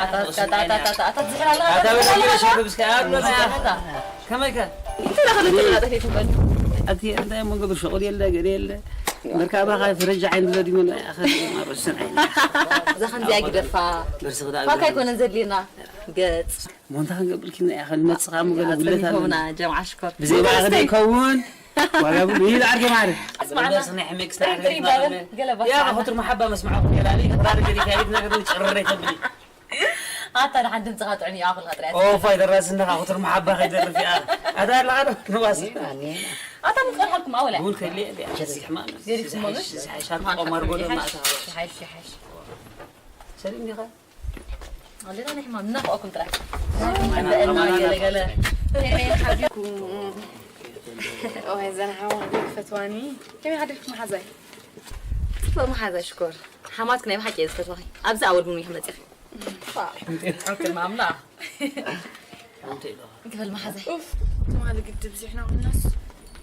ኣታ ዝሕር ኣላ ኣታ በለ ሻርብ እስከ ኣብሎ ከመይከ? ኣቲ እንታይ እሞ ገብር ሸቑል የለ ገለ የለ። መርካባኻ ፍረጃ ዓይን ዝለድዩ ነው ያኸ ማሮስን ዓይን እዛ ከምዚኣ ግደፋ። በርሲ ክዳ ፋካ ኣይኮነን ዘድልየና። ገጽ ሞንታ ክንገብር ኪና ያኸ ንመጽኻ እሞ ገለ ጉለት ኣለ። ሆምና ጀምዓ ሽኮር ብዘይ ባዕኸ ዘይከውን ዋላ ብሉ ይል ዓርኪ ማሪ። ኣስማዕና። በርሲ ናይ ሕሜክስ ናይ ሕሜክስ ገለ ባስማዕና። ያ ኹትር መሓባ መስማዕኹም የላሊ። ራር ገዲካ ይት ነገር ጨረረ ይተብሊ። ኣታ ንሓንቲ ድምፅኻ ጥዑም እዩ ኣኹል ኸጥርያ። ኦፋይ ደራሲ እንዳ ኹትር መሓባ ከይደርፍ እያ። ኣታ ኣለኻ ዶ ንዋስ። ኣታ ምን ጸርሓልኩም ኣወላ። ቡን ከለ ያ ሸዚ ሕማም። ገዲፍኩም ሞገስ? ሓይሽ ቆማር ጎዶ ማእታ። ሓይሽ ሓይሽ። ሰሊም ዲኻ? ኣለና ንሕማ እናኸኦኩም ጥራሕ። ኣማና፣ ኣማና። ገለ ገለ። ከመይ ሓዲርኩም? ኦይ ዘን ሓዋ ፈትዋኒ። ከመይ ሓዲርኩም ሓዛይ? ጽቡቕ መሓዛ ሽኮር። ሓማትክ ናይ ብሓቂ እየ ዝፈትዋኺ። ኣብዚ ኣወል ቡን ይሕመጽ ኢኺ። ሓቂ ማምላ። ክበል መሓዛይ። ኡፍ፣ ትማሊ ግዲ ብዚሕና ምናስ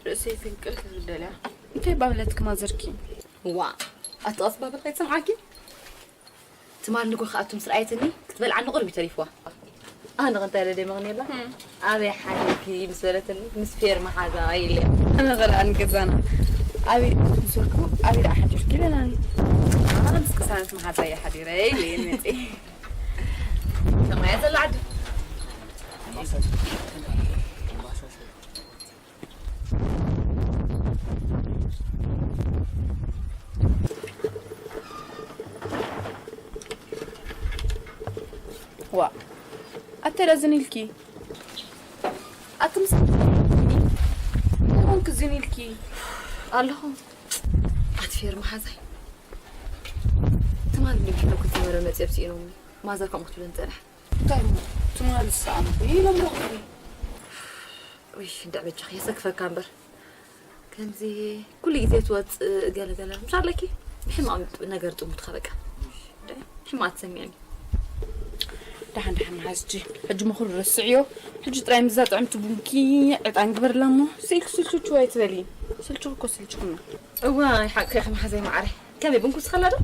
ርእሰይ ፍንቅል ክብል ደልያ። እንታይ ባብለትክ ማዘርኪ? ዋ፣ ኣቲ ቀስ ባብል ከይትሰምዓኪ? ትማሊ ንጎ ከኣቱ ምስ ረኣየትኒ ክትበልዓኒ ቁሩብ እዩ ተሪፍዋ። ኣነ ኸ እንታይ ኢለ ደይ መቕንየላ? እም። ኣበይ ሓዲርኪ ምስ በለትኒ፣ ምስ ፌር መሓዛ ኢለ። ኣነ ኸ ደኣ ንገዛና ኣበይ ምስ በልኩ፣ ኣበይ ደኣ ሓዲርኪ ኢለናኒ። ኣነ ምስ ቅሳነት መሓዛ እየ ሓዲረ ኢለ እየ መፅየ። ሰማያ ዘላ ዓዲ። ዋ፣ ኣተ ደኣ ዝን ኢልኪ? ኣቲ ምስ እንታይ ኮንክ ዝን ኢልኪ? ኣለኹ። ኣቲ ፌር መሓዛይ። ትማሊ ድንኪ ዶ ክትነበረ መጽኦም ስኢኖምኒ። ማዘር ከምኡ ክትብለኒ ጸንሐ። እንታይ እሞ? ትማሊ ዝሰኣንኩ ኢሎም ረኺቡ። ውይ፣ እንድዕ በጃኺ የሰክፈካ እምበር። ከምዚ ኩሉ ግዜ ትወጽእ ገለ ገለ ምሽ ኣለኪ? ብሕማቕ ነገር ጥሙትካ በቃ። እንድዕ፣ ሕማቕ ትሰሚዕኒ። ደሓን ደሓን መሓዝቲ፣ ሕጂ ምኽሩ ረስዕዮ። ሕጂ ጥራይ ምዛ ጥዕምቲ ቡንኪ ዕጣን ግበርላ እሞ፣ ስኢልኪ ስልችው ኣይትበሊ። ስልችው እኮ ስልችው ነው። እዋይ፣ ሓቅኺ መሓዘይ መዓረይ። ከመይ ቡንኩ ስኸላ ዶ?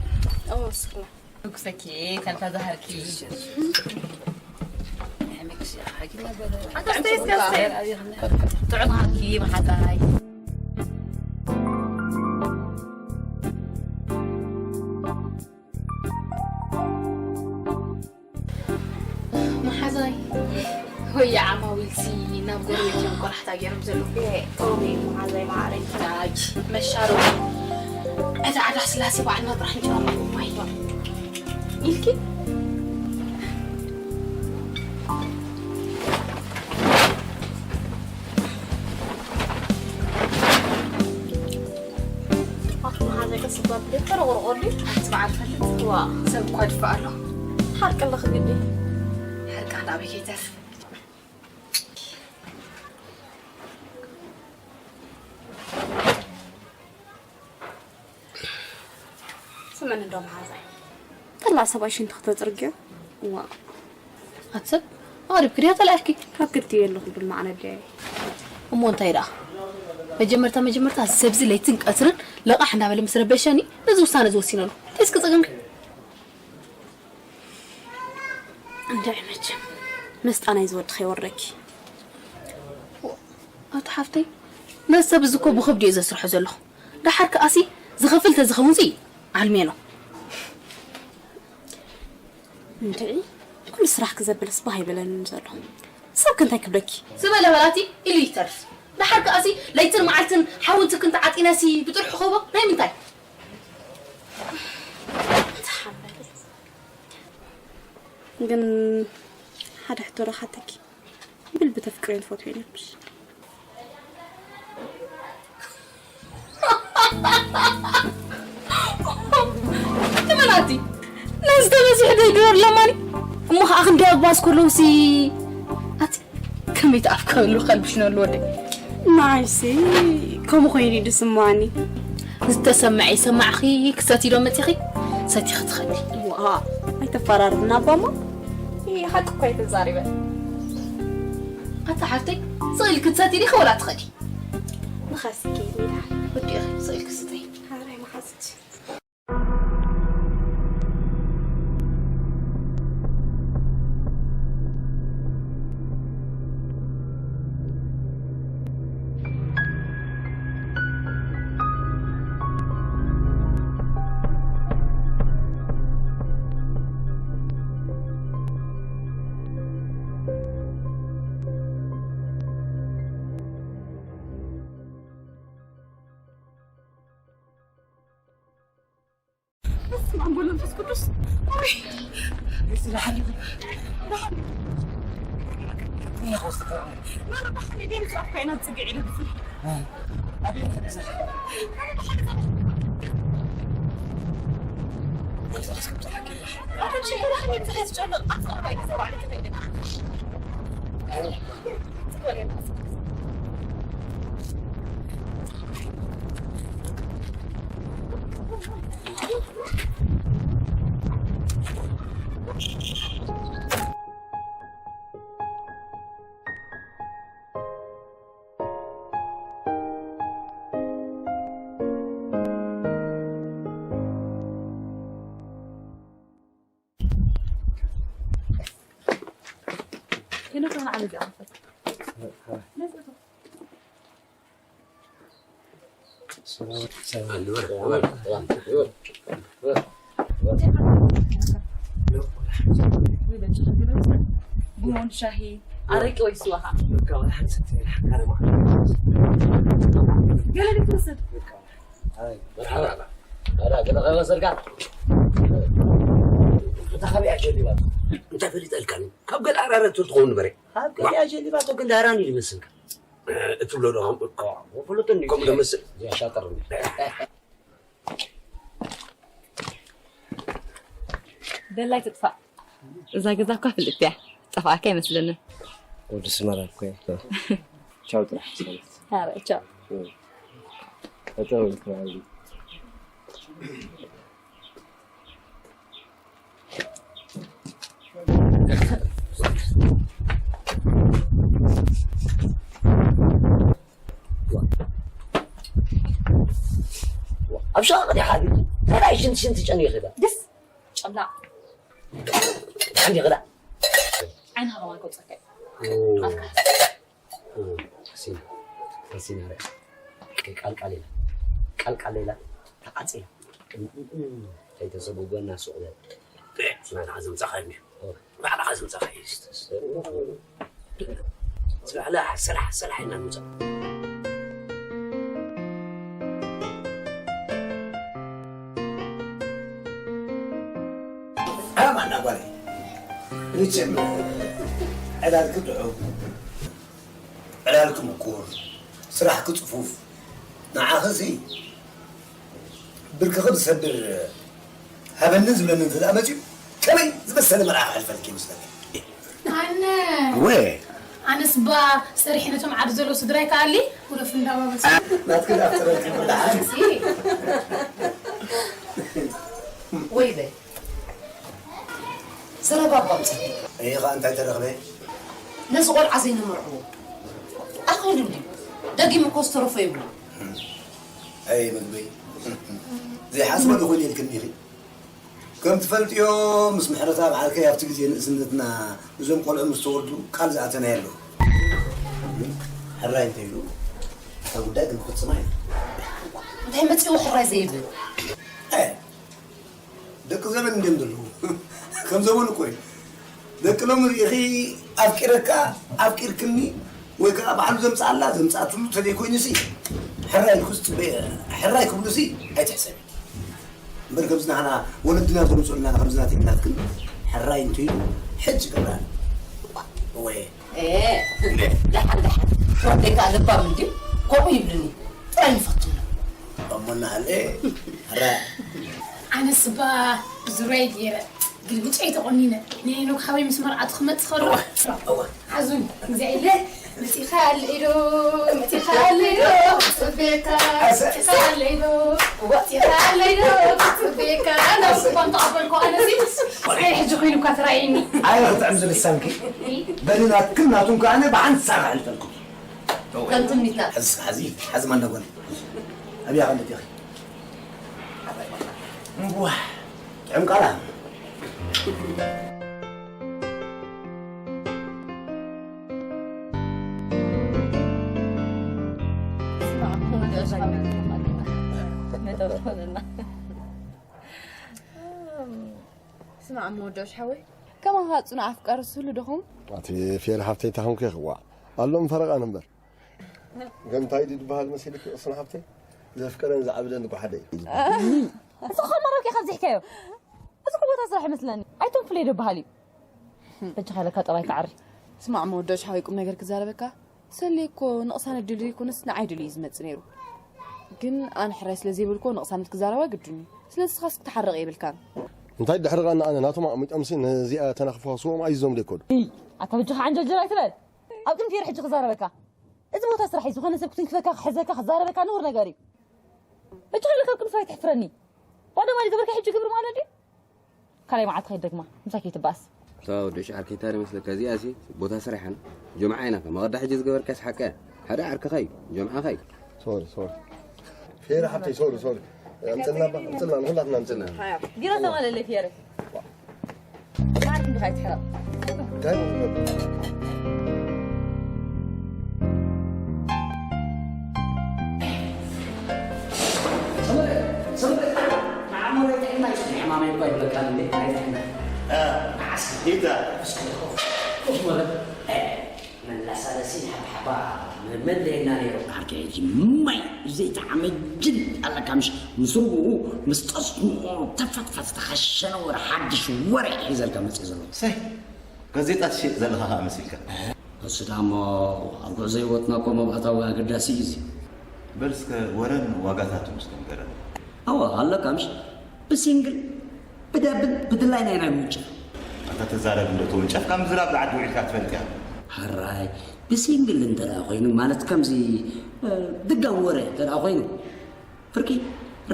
እዎ፣ ስኽላ። ንጉሰኪ፣ ከምታ ዝሃርኪ። ኣንተ ስተይ እስከ ስተይ። ጥዑም ሃብኪ፣ መሓዛይ። መሓዛይ፣ ወይ ዓማዊልሲ ናብ ጎረቤት እዮም ቆላሕታ ገይሮም ዘለዉ። ቶሚ መሓዛይ መዓረይ። ዳጅ፣ መሻሮ። ዕዳ ዕዳ ስላሴ በዓልና ጥራሕ እንጀራ ማይ ዶ ኢልኪ? ኣፍ መሓዛይ ቀስ እባ ብለይ ተረቑርቑ ድዩ? ኣንቲ በዓል ፈልጥ። ዋ። ሰብ እኳ ድፋእ ኣሎ። ሓቂ ኣለኺ ግዲ። ሕርቃ እንዳበይ ከይተርፍ። ስምዕኒ እንዶ መሓዛይ። ጠላዕ ሰብኣይ ሽንቲ ክተጽርግዮ? እዋ። ኣቲ ሰብ፣ ኣቕሪብኪ ድያ ጠላዕኪ? ካብ ክልቲኡ የለ ክብል መዓነ ድያየ። እሞ እንታይ ደኣ? መጀመርታ መጀመርታ ሰብዚ ለይትን ቀትርን ለቓሕ እንዳበለ ምስ ረበሸኒ፣ ነዚ ውሳነ እዚ ወሲነሉ። እንታይ እስኪ ጸገምኪ? እንድዒ መቸም፣ መስጣ ናይ ዝወዲ ከይወርደኪ። ኣቲ ሓፍተይ፣ ነዚ ሰብ እዚ እኮ ብኸብዱ እየ ዘስርሖ ዘለኹ። ደሓር ከኣሲ ዝኸፍል ተዝኸውንሲ ዓልሜኖ። እንድዒ፣ ኩሉ ስራሕኪ ዘብልስ ባህ ኣይበለንን ዘሎ። ሰብኪ እንታይ ክብለኪ? ዝበለ በላቲ ኢሉ ይተርፍ። ደሓር ከኣሲ ለይትን መዓልትን ሓውን ትክን ተዓጢነሲ ብጥርሑ ኸቦ ናይ ምንታይ? ተሓመለ። ግን ሓደ ሕቶ ዶ ክሓተኪ? ብልቢ ተፍቅርዮን ትፈትውዮን ኢልክሽ? ትመናቲ ነዚ ተበዚሑ ዶ ይድረር ለማኒ? እሞ ኸዓ ክንደይ ኣግባዝ ከለውሲ ኣቲ ከመይ ተኣፍቀረሉ ከልብሽነሉ ወደይ? ንዓይሲ ከምኡ ኮይኑ እዩ ዝስማዓኒ። ዝተሰምዐ ይሰማዕኺ፣ ክሰቲ ዶ መፂኺ? ሰቲኺ ትኸዲ። ዋ፣ ኣይተፈራርብና ኣባማ። ይህ ሓቂ እኮ ኣይተዛሪበ። ኣታ ሓፍተይ፣ ስቕ ኢልኪ ትሰቲ ዲኺ ወላ ትኸዲ? ንኸስኪ ሚላ። ወዲእኺ፣ ስቕ ኢልኪ ስተይ። ሓራይ መሓዝች። ሄኖክ፣ ኣነ ዓቢ እዚኣ መሰለኝ። ቡን፣ ሻሂ፣ ኣረቂ ወይ ስዋ ኸዓ? ገለ ዘይትወስድ? መርሓባ። ኣላ፣ ገለ ከይወሰድካ? እታ ካበይ እያ ጀሊባቶ? እንታይ ፈሊጠልካኒ? ካብ ገለ ኣራረት ትኸውን በረ። ካብ ገለ እያ ጀሊባቶ፣ ግን ዳራን እዩ ዝመስልካ። እትብሎ ዶ ከም-፣ ከምኡ ፍሉጥ እንድዩ። ከምኡ ዶ መስል? እዚኣ ሻጥር እንድዩ። ደላይ ትጥፋእ። እዛ ገዛ እኳ ፍልጥቲ እያ። ጠፍኣካ ኣይመስለንን። ወዲ ስመራ እኮ እያ። ቻው ጥራሕ ሰላም። ኧረ ቻው። እጠው ኢልካ ኣብ ሸቓቕ ዲኻ ግን? እንታይ ሽንቲ ሽንቲ ጨኒኺ ዳ? ደስ ጨምላቕ። ሓንቲ ኽዳ። ዓይንኻ ከማን ከውፀካ እዩ። ኦ። ኣፍካ። ኦ፣ ሓሲና። ሓሲና ርኣ። ኦኬ፣ ቃልቃል ኢላ። ቃልቃል ኢላ። ተዓፂላ። ከይተሰጉጎና ሱቕ በል። ባዕልኻ ዘምፃኻዮ። ኦ። ባዕልኻ ዘምፃኻዮ። ስራሕ፣ ስራሕ፣ ስራሕ ኢና ንምፃእ። ኣማና ጓለይ፣ መቸም ዕላልኪ ጥዑም፣ ዕላልኪ ምቁር፣ ስራሕኪ ጽፉፍ፣ ንዓኺሲ ብርክኺ ዝሰብር ሃበኒ ዝብለኒ እንተ ደኣ መጺኡ፣ ከመይ ዝበሰለ መርዓ ክሕልፈልኪ ይመስለኪ? ኣነ እወ። ኣነስ ባ ሰሪሐ ነቶም ዓዲ ዘለዉ ስድራይ ከኣሊ፣ ጉደፍ እንዳባበስ። ናትኪ ዳፍጥረልኪ ብርድሓን። ሲ። ወይ በይ። ዘረባ እኳ ኣምፀኪ። እየ ኸዓ እንታይ ተረኽበ? ነዚ ቆልዓ ዘይነመርዕዎ ኣኺሉ እንድዩ። ደጊም እኮ ዝተረፎ የብሉ። ኣይ ምግበይ። ዘይሓስቦ ዶ ኮይኑ ኢልክኒ ኢኺ? ከም ትፈልጥዮ ምስ ምሕረታ በዓልከይ ኣብቲ ግዜ ንእስነትና እዞም ቆልዑ ምስ ተወልዱ ቃል ዝኣተናዮ ኣሎ። ሕራይ እንተኢሉ እታ ጉዳይ ግን ክፍጽማ ኢና። እንታይ መጺእዎ ሕራይ ዘይብል? ኣይ፣ ደቂ ዘበን እንድዮም ዘለዉ። ከም ዘበኑ እኮ እዩ። ደቂ ሎሚ ርኢኺ ኣፍቂረካ፣ ኣፍቂርክኒ፣ ወይ ከኣ ባዕሉ ዘምጽኣላ፣ ዘምጽኣትሉ ተዘይኮይኑሲ፣ ሕራይ ኢልኩ ዝጽበ-፣ ሕራይ ክብሉሲ ኣይትሕሰቢ። እምበር ከምዚ ንሕና ወለድና ዘምጽኡልና ከምዚ ናተይ ናትክን ሕራይ እንተይሉ ሕጂ ገብራ። እወ። ኤ፣ እንዴ? ደሓን፣ ደሓን። ወደይ ከኣ ለባም እንድዩ፣ ከምኡ ይብልኒ። ጥራይ ንፈትኖ። እሞ እናሃለ፣ ሕራይ። ኣነስ እባ ብዙርያይ ገይረ፣ ግልብጨይ ተቖኒነ፣ ንሄኖክ ሓወይ ምስ መርዓቱ ክመጽእ ከሎ፣ እወ፣ እወ። ሓዙኒ፣ እግዚኣብሔር፣ መጺኻ ኣለይ ዶ፣ መጺኻ ኣለይ ዶ፣ ክጽበየካ፣ ኣሰ- መጺኻ ኣለይ ዶ፣ መጺኻ ኣለይ ዶ፣ ክጽበየካ፣ ናብ ልቦም ተቐበልኩ፣ ኣነሲ፣ ኣይ፣ ሕጂ ኮይኑ እኳ ተራእየኒ። ኣይ፣ ክጥዕም ዝልሳንኪ። በሊ ናትክን ናቱን ከኣ ኣነ ብሓንሳብ ኣሕልፈልኩም። ከም ትምኒትና። ሓዚ፣ ሓዚ፣ ሓዚ ማን ጓል? ኣብያ ኸለቲ ኢኺ? እምቧሕ፣ ጥዑም ቃላ። ስማዕ እሞ ወዳሽ ሓወይ። ከማኻ ጽኑዕ ኣፍቃሪ ስሉ ዶኹም? ኣቲ ፌር ሓፍተይ ታኹም ከይኽዋዕ። ኣሎም ፈረቓን እምበር። ግን እንታይ ድዩ ዝበሃል መሲልኪ ቅስን ሓፍተይ? ዘፍቀረን ዝዓብደን እኮ ሓደ እዩ። እዚ ኸመረኪ ካብ ዝሕካዮ። እዚ እኮ ቦታ ስራሕ ይመስለኒ። ኣይ እቶም ፍለይ ዶ በሃል እዩ? በጃኻ ኢለካ ጠባይ ክዓሪ። ስማዕ መወደሽ ሓወይ፣ ቁም ነገር ክዛረበካ። ሰሌ እኮ ንቕሳነት ድልዩ ይኮነስ ንዓይ ድልዩ እዩ ዝመጽእ ነይሩ። ግን ኣነ ሕራይ ስለ ዘይብልኮ ንቕሳነት ክዛረባ ግድን እዩ። ስለዚ ንስኻስ ክትሓርቕ የብልካን። እንታይ ድሕርቓና? ኣነ ናቶም ኣቕሚጦምሲ ነዚኣ ተናኽፍዋ ስዎም ኣይዞም ደይኮዱ። እይ፣ ኣታ በጃኻ ዓንጀልጀል ኣይትበል። ኣብ ቅድሚ ፌር ሕጂ ክዛረበካ። እዚ ቦታ ስራሕ እዩ። ዝኾነ ሰብ ክትንክፈካ፣ ክሕዘካ፣ ክዛረበካ ንቡር ነገር እዩ። በጃኻ ኢለካ ኣብ ቅድሚ ፌር ኣይትሕፍረኒ። ባዶ ማሊ ገበርካ ሕጂ ግብሪ ማለት ድዩ? ካልኣይ መዓልቲ ከይደግማ፣ ምሳይ ከይትበኣስ። እታ ወዲ ሻዕር ከይታ ይመስለካ፣ እዚኣሲ ቦታ ስራሕን ጀምዓ ኢና። መቐዳ ሕጂ ዝገበርካስ ሓቀ፣ ሓደ ዓርክኻ እዩ፣ ጀምዓኻ እዩ። ሶሪ፣ ሶሪ። ፌረ ሓብተይ፣ ሶሪ፣ ሶሪ። ኣምፅልና፣ ኣምፅልና፣ ንኹላትና ኣምፅልና። ጊሮ ተማለለ ፌረ። ማለት እንዲኻ ይትሕረቕ። እንታይ? ሰመረ፣ ሰመረ፣ ንዓመረ ጥዕና ይስጥሕ፣ ሕማመይ እኳ ይብለካ እንዴ፣ ናይ ጥዕና። እ፣ መዓስ? ኢታ? እስኪ ኮፍ፣ ኮፍ በል። እ፣ መላሳለሲ ሓብሓባ መለየና ነይሩ። ዓርከይ፣ እዚ ማይ ዘይጠዓመ ጅል ኣለካ፣ ምሽ፣ ምስ ርግኡ፣ ምስ ጠስምኡ፣ ተፈትፈት ዝተኸሸነ ወረ፣ ሓድሽ ወረ ሒዘልካ መፅእ ዘሎ። ሰይ፣ ጋዜጣ ትሸይጥ ዘለኻ ኸኣ መሲልካ። እሱ ዳሞ ኣብ ጉዕዞ ህይወትና እኮ መባእታዊ ኣገዳሲ እዩ እዚ። በል እስከ ወረን ዋጋታቱን እስከ ንገረን። ኣዋ፣ ኣለካ ምሽ? ብሲንግል፣ ብደብል፣ ብድላይና ኢና ንውንጨፍ። ኣንታ ተዛረብ እንዶ ተወንጨፍካ ምዝራብ ዝዓዲ ውዒልካ ትፈልጥ እያ። ሕራይ፣ ብሲንግል እንተ ደኣ ኮይኑ፣ ማለት ከምዚ፣ እ፣ ድጋም ወረ እንተ ደኣ ኮይኑ፣ ፍርቂ፣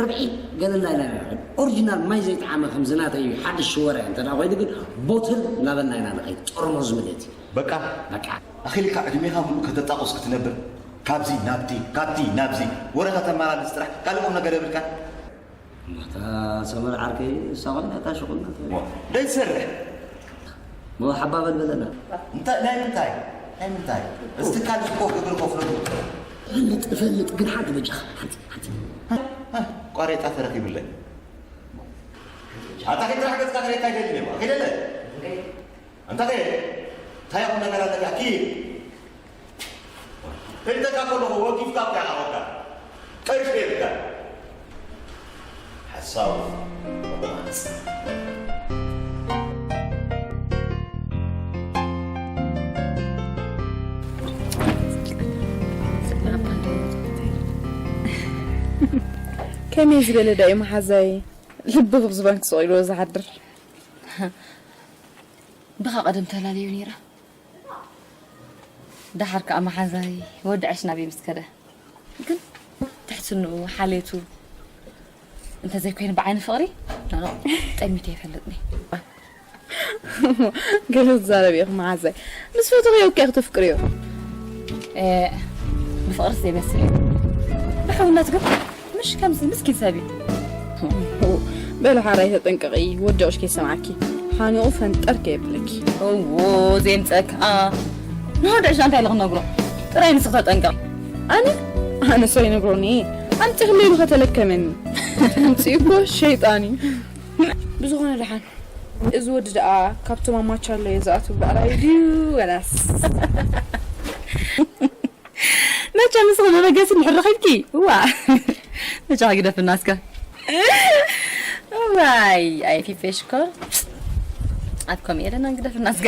ርብዒ፣ ገለና ኢና ንርሕድ። ኦሪጂናል ማይ ዘይጠዓመ ከምዚ ናተይ ሓድሽ ሽወረ እንተ ደኣ ኮይኑ ግን ቦትል እናበልና ኢና ንኸይድ። ጥርሙዝ ማለት እዩ። በቃ? በቃ። ኣኺልካ ዕድሜኻ ሙሉእ ከተጣቑስ ክትነብር፣ ካብዚ ናብቲ፣ ካብቲ ናብዚ ወረ ከተመላልስ ጥራሕ ካልእ ቁም ነገር የብልካን። እታ ሰመር ዓርከይ እሳ ኮይና እታ ሽቑል ናተይ። ዋ፣ ደይትሰርሕ። ሞ ሓባ በል በለና። እንታይ፣ ናይ ምንታይ? ናይ ምንታይ? እዚ ትካል እዚ ኮፍ እግሪ ኮፍ ነብሉ። እፈልጥ፣ እፈልጥ፣ ግን ሓንቲ በጃኻ፣ ሓንቲ፣ ሓንቲ። ሃ፣ ሃ፣ ቋሬጣ ተረኺብለይ። ኣታ ኺድ ጥራሕ ገጽካ ክርእየካ ኣይደልን እየ። ኪደለ። ኣንታ ኸየ፣ እንታይ ይኹን ነገር ኣለካ? ኪድ። ከይተካ ከለኹ ወጊፍካ እኮ ኢኻ ወጋ። ቀይሕ የብልካ። ሓሳዊ ቆማጽ። ከመይ ዝበለ ዳዩ መሓዛይ? ልቢ ክብ ዝባን ክስቕ ኢልዎ ዝሓድር። ብኻ ቀደም ተላልዩ ነይራ። ደሓር ከኣ መሓዛይ ወዲ ዕሽ ናበይ ምስ ከደ። ግን ትሕትንኡ፣ ሓልየቱ እንተዘይኮይኑ ብዓይኒ ፍቕሪ፣ ኖ፣ ኖ፣ ጠሚተ ይፈልጥኒ። ገለ ትዛረቢ ኢኺ መሓዛይ። ምስ ፈተኽዮ እኮ ኢኺ ተፍቅርዮ። እ፣ ብፍቕርስ ዘይመስል እዩ። ብሕውነት ግን ምሽ ከምዚ ምስኪን ሰብ እዩ። በሊ ሓራይ ተጠንቀቒ፣ ወዲቕሽ ከይሰምዓኪ። ሓኒቑ ፈንጠር ከየብለኪ። እዎ፣ ዘየምፀእካ። ንወዲ ዕሻ እንታይ ኢለ ክነግሮ? ጥራይ ንስኺ ተጠንቀቒ። ኣነ? ኣነ ሰው ይነግሮኒ። ኣምፂኽለይ ኢሉ ከተለከመኒ። ኣምፂኡ እኮ ሸይጣን እዩ። ብዝኾነ ደሓን። እዚ ወዲ ደኣ ካብቶም ኣብ ማቻ ኣለዮ ዝኣትዉ ብዕራይ ድዩ ወላስ? መቸም ንስኺ ብበገስ እንድሕር ረኺብኪ፣ እዋ። መቸኻ ግደፍና እስከ። እዋይ፣ ኣይ ፊፌ ሽኮር። ኣትኮም የለና ግደፍና እስከ።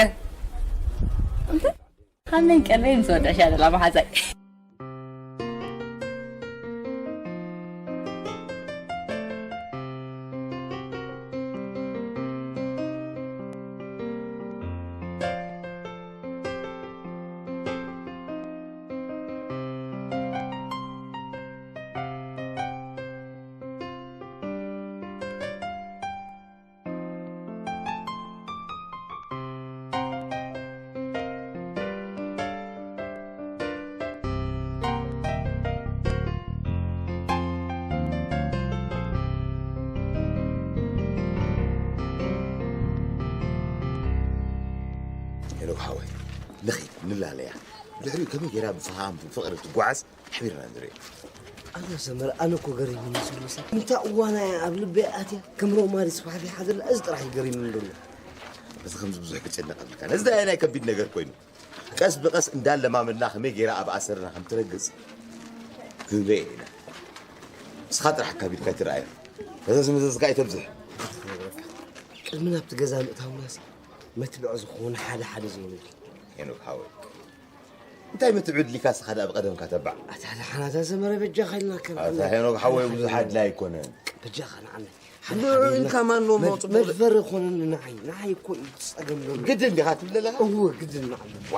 ሃመን ቀለይ ምስ ወድዕሽ ያደላ መሓዛይ። ሄኖክ ሓወይ፣ ንኺድ ንላለያ። ድሕሪኡ ከመይ ጌራ ብፍሃም ብፍቕሪ ትጓዓዝ? ሓቢርና ንርኢ። ኣታ ሰመረ፣ ኣነ እኮ ገሪሙኒ ስሉሰ። እንታይ እዋና እያ ኣብ ልበይ ኣትያ? ከም ሮማሪ ስፋሕፊሓ ዘላ፣ እዚ ጥራሕ እዩ ገሪሙኒ ዘሎ። በዚ ከምዚ ብዙሕ ክጨነቕ የብልካን። እዚ እንታይ ናይ ከቢድ ነገር ኮይኑ? ቀስ ብቐስ እንዳለማመድና ከመይ ጌራ ኣብ ኣሰርና ከም ትረግጽ ክንርኢ ኢና። ንስኻ ጥራሕ ኣካቢድካ ኣይትርኣዮ። ፈዘዝ መዘዝካ ኣይተብዝሕ። ቅድሚ ናብቲ ገዛ ምእታውናሲ መትብዕ ዝኾነ ሓደ ሓደ ዘይንብል። ሄኖክ ሓወይ፣ እንታይ መትብዕ ድሊካ ስኻ ደኣ ብቐደምካ ተባዕ? ኣታ ደሓና እታ ዘመረ በጃኻ ኢልና ከም ኣታ ሄኖክ ሓወይ ብዙሕ ኣድላይ ኣይኮነን። በጃኻ ንዓመት። ንዑ ኢልካ ማን ነው መድ- መውጽእ? መድፈሪ ኾነኒ ንዓይ። ንዓይ እኮ እዩ ጸገም ዘሎ። ግድን ዲኻ ትብል ዘለኻ? እወ፣ ግድን ንዓመት። ዋ!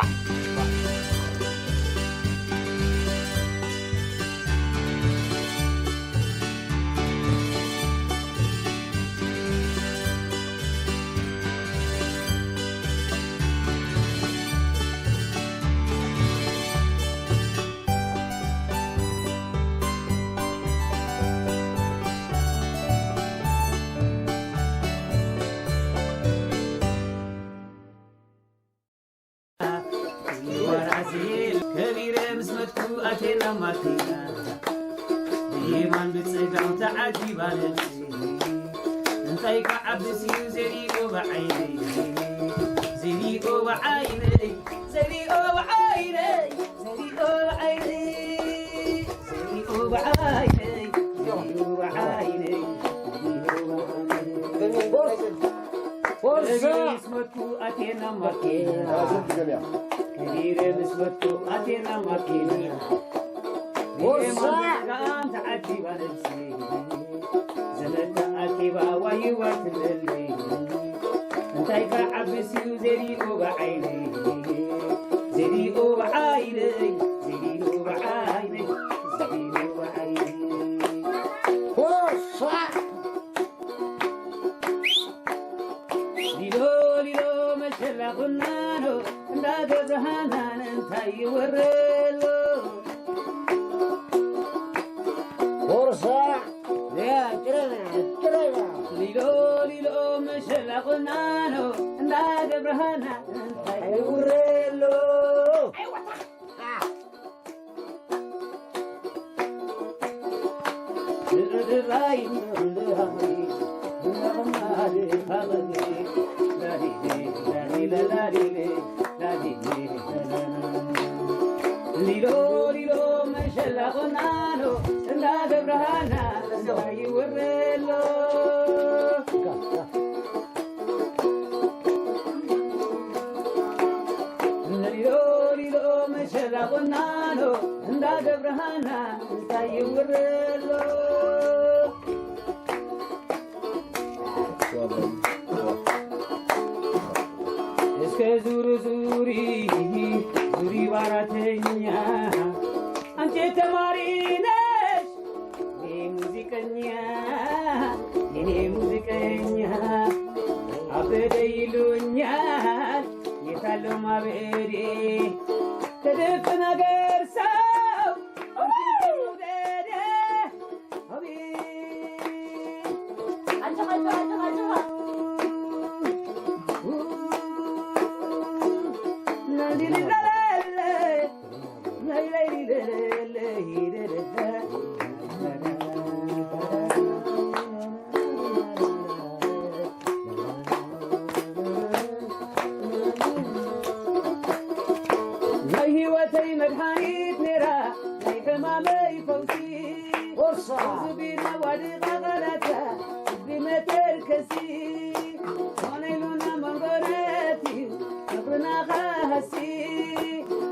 ከቢረ ምስ መጥኩ ኣቴና ማኪና ብየማን ብጸጋም ተዓጂባ ነብሲ እንታይ ክዓብስ እዩ ዘሪኦ ብዓይነይ ዘሪኦ ብዓይነይ ዘሪኦ ብዓይነይ ዘሪኦ ብዓይነይ ዘሪኦ ብዓይነይ ዘሪኦ ብዓይነይ ዘሪኦ ብዓይነይ ፎርሳ! ከቢረ ምስ መጥኩ ኣቴና ማኪና ከቢረ ምስ መጥኩ ኣቴና ማኪና ፎርሳ! ብየማን ብጸጋም ተዓጂባ ነብሲ ዘመድ ተኣኪባ ዋይዋ ትብለለይ እንታይ ክዓብስ እዩ ዘሪኦ ብዓይነይ ዘሪኦ ብዓይነይ ዘሪኦ ብዓይነይ ዘሪኦ ብዓይነይ ፎርሳ! ሊሎ ሊሎ መሸላ ቁናኖ እንዳ ገብረሃናን እንታይ ይወረሎ ፎርሳ! ያ፣ ጭረና፣ ጭረና! ሊሎ ሊሎ መሸላ ቁናኖ እንዳ ገብረሃናን እንታይ ይወረሎ ሊሎ ሊሎ መሸላ ቆናኖ እንዳ ገብረሃና ይወረሎ ሊሎ ሊሎ መሸላ ቆናኖ እንዳ ገብረሃና እንታይ ይውረሎ እስከ ዙሪ ዙሪ ዙሪ ባራተኛ አንቺ ተማሪ ነሽ የኔ ሙዚቀኛ የኔ ሙዚቀኛ አበደ ይሉኛል የታለው ማበዴ ተደፍን አገር ሰው አንቺ መውደዴ አቤት አንቺ አንቺ አንቺ አንቺ ናይ ህይወተይ መድሓኒት ነይራ ናይ ሕማመይ ፈውሲ ቁርሳ ዝቢና ዋድቓ ቓላታ ብመተርከሲ ኮነ ኢሉና መንጎነት እዩ ፍቕርና ኻሃሲ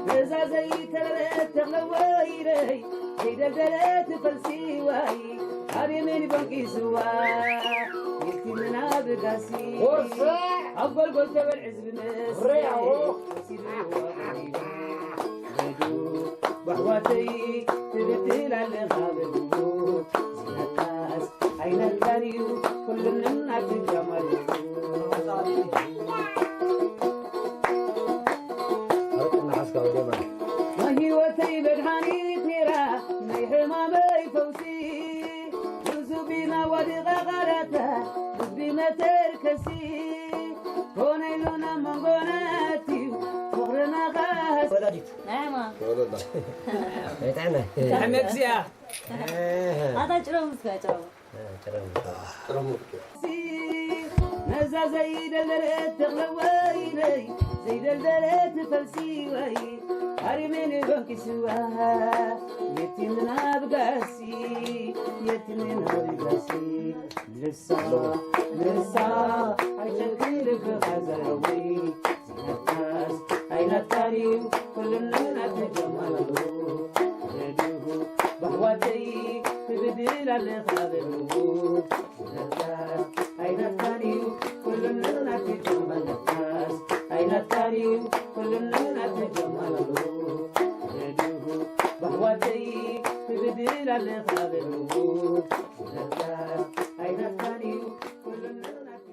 ነዛ ዘይተረረ ተኽለወይረይ ዘይደልደለት ፈልሲ ዋይ ኣርየመን በንቂስዋ ይስቲምና ብጋሲ ቁርሳ ኣብ ጎልጎል ተበልዕ ዝብመስ ሪያዎ ወሲድዋ በዱ ባሕዋተይ ትብድል ኣለኻ በዱ ዝነካስ ኣይነካን እዩ ኩሉንም ኣትጋማሉ ናይ ህይወተይ መድሓኒት ነይራ ናይ ሕማመይ ፈውሲ ብዙ ቢና ዋድቓ ቓላታ ልቢ መተርከሲ ኮነ ኢሉና መንጎናት እዩ ፍቕርና ኻሃስ ወላዲት ናይማ ወለላ ይጥዕመ ይጥዕመ እግዚኣብሔር ኣታ ጭረሙ እስከ ጭረሙ ጭረሙ ሲ ናይ እዛ ዘይደልደለት ተኽለ ወይነይ፣ ዘይደልደለት ፈልሲ ወይ፣ ኣሪሜን በንኪስዋ፣ የቲምና ብጋሲ፣ የቲምና ብጋሲ። ንሳ፣ ንሳ፣ ኣይጨክን ልብኻ ዘረዊ፣ ዝነካስ ኣይናትካን እዩ፣ ኩሉ ናቱ ጀማሉ። ረድኡ፣ ባህዋተይ፣ ትብድል ኣለኻ በልዎ። ዝነካስ ኣይናትካን እዩ፣ ኩሉ ናቱ ጀማሉ። ዝነካስ ኣይናትካን እዩ፣ ኩሉ ናቱ ጀማሉ። ረድኡ፣ ባህዋተይ፣ ትብድል ኣለኻ በልዎ። ዝነካስ ኣይናትካን እዩ፣ ኩሉ ናቱ